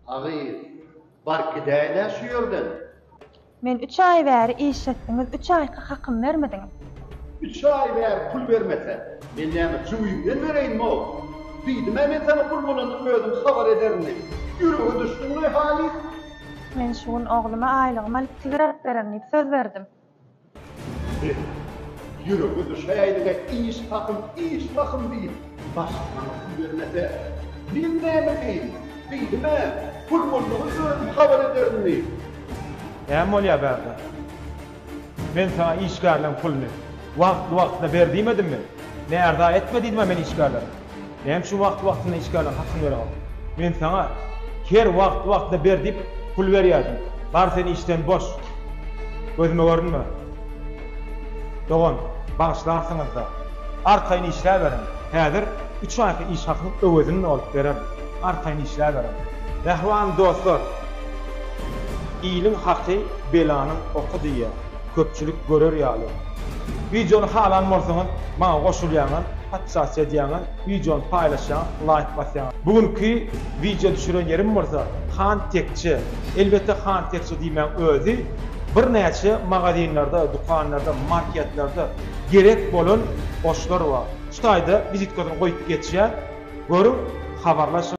A gyz, bar gidäý-dä şu ýerden. Men üç aý bäri işletdiňiz, üç aýky hakymy bermediňiz. Üç aý bäri pul bermese, men näme jübimden bereýinmi-ow? Diýdim-ä men saňa pul bolanda özüm habar ederin diýip. Ýürege düşdüňmi halys? Men şu gün ogluma aýlygymy alyp tigir alyp bererin diýip söz berdim. Beh, ýürege düşäýdiň-ä iş hakym, iş hakym diýip, başga maňa pul bermese, men näme edeýin? Diýdim-ä, pul boldugy özüm habar ederin diýip. Näme bolýar bärde? Men saňa işgärleň puluny wagtly-wagtynda ber diýmedimmi? Närza etme diýdim-ä men işgärlere. Näme üçin wagtly-wagtynda işgärleriň hakyny bereňok? Men saňa her wagtly-wagtynda ber diýip pul berýärdim. Bar sen işden boş. Gözüme görünme. Dogan, bagyşlarsyňyz-da. Arkaýyn işläberiň. Häzir üç aýky iş hakyň öwezini dolup bererin. Arkaýyn işläberiň. Mähriban dostlar! Iliň haky belanyň oky diýýär. Köpçülik görer ýaly. Wideony halan bolsaňyz maňa goşulýaňyz, podpisasiýa edýäňiz, wideony paýlaşýaňyz, laýk basýaňyz. Bu günki wideo düşüren ýerim bolsa Han Tekje. Elbetde Han Tekje diýmäň özi birnäçe magazinlerde, dükanlarda, marketlerde gerek bolan goşlar bar. Şu taýda wizitkasyny goýup geçýän. Görüň, habarlaşyň.